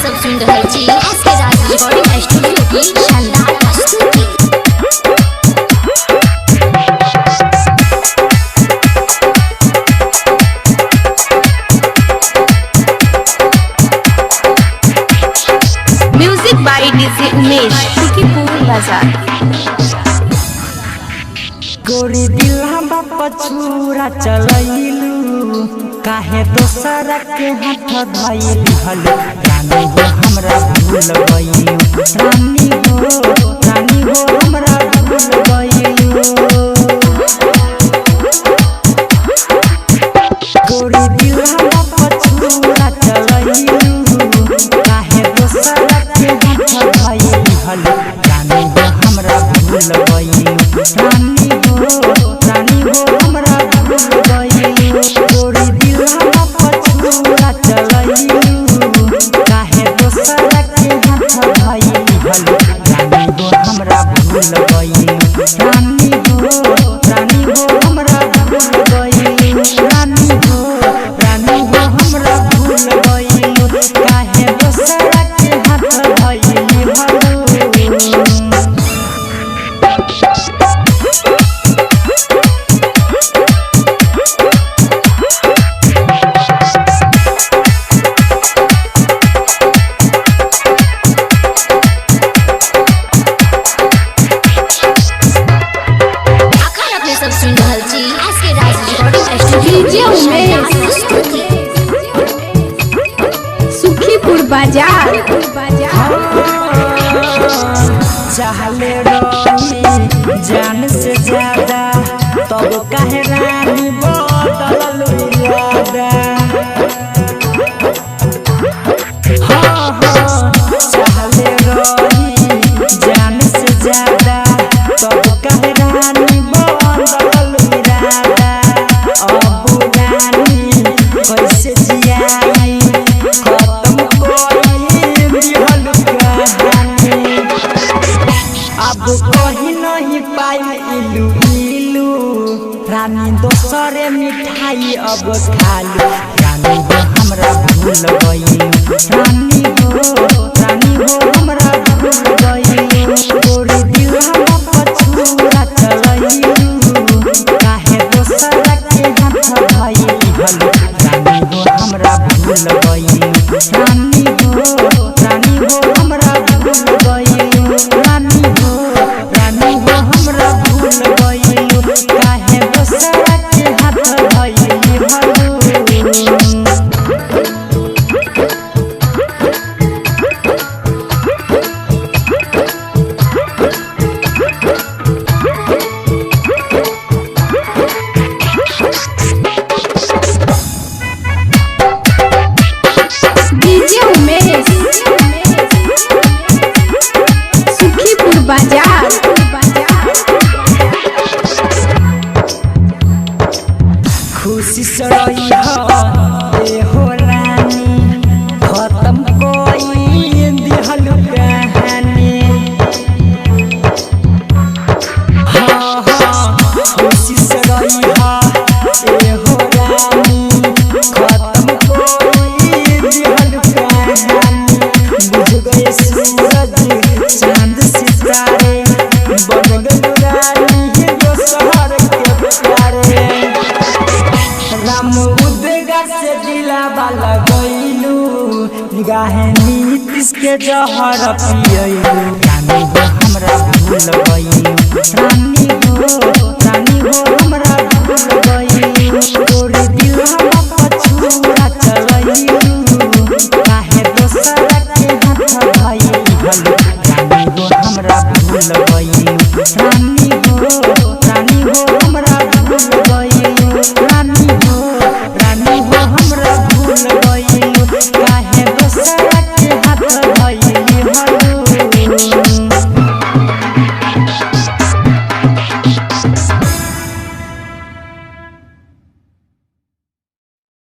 सब सुन रहल छी एस के राज रिकॉर्डिंग स्टूडियो की शानदार प्रस्तुति। Music by DJ Umesh, Sukhipur बाजार। गोरी दिलवा पछूरा चलैलू, काहे दोसरा के हाथ धैली हलो। रानी हो हमरा भूल गइलू, रानी हो, रानी हो हमरा भूल गइलू। गोरी दिलवा पछूरा चलैलू, काहे दोसरा के हाथ धैली हलो। रानी हो हमरा भूल गइलू, रानी हो, रानी हो हमरा भूल गइलू। गोरी दिलवा पछूरा चलैलू, काहे दोसरा के हाथ धैली हलो। रानी हो हमरा भूल गइलू, रानी हो, रानी हो हमरा भूल गइलू। रानी हो, रानी हो हमरा भूल गइलू, काहे दोसरा के हाथ धैली हलो। अखन अपने सब सुन रहल छी एस के राज रिकॉर्डिंग स्टूडियो डीजे की शानदार उमेश, प्रस्तुति। सुखीपुर बाजार। चाहले रही जान से ज्यादा, तब काहे रानी बदलल इरादा। हाँ हाँ, चाहले रही जान से ज्यादा, तब काहे रानी बदलल इरादा। अब रानी कैसे जियाई, खत्म कोई दिहल कहानी। अब कहीं नहीं पाई इलू इलू, रानी दोसरे मिठाई अब खालू। रानी हो हमरा भूल गइलू, रानी हो, रानी हो हमरा भूल गइलू। गोरी दिलवा पछूरा चलैलू, काहे दोसरा के हाथ धैली हलो। रानी हो हमरा भूल गइलू, रानी हो, रानी हो हमरा भूल गइलू। रानी हो, रानी हो हमरा भूल गइलू, काहे दोसरा के हाथ धैली हलो। डीजे उमेश, सुखीपुर बाजार। खुशी से रही हो ए हो रानी, खत्म कोई दिहल कहानी। हाँ हाँ, खुशी से रही हो ए हो रानी, खत्म कोई दिहल कहानी। बुझ गए सूरज चांद सितारे, बन गए रानी दोसर के प्यारे। राम उदगा से दिलावा लगैलू, निगाहे नीतीश के जहर पियलू। रानी हो हमरा भूल गइलू, रानी हो, रानी हो हमरा भूल गइलू। तोरे दिलवा पछूरा चलैलू, काहे दोसरा के हाथ धैली हलो। रानी हो हमरा भूल गइलू, रानी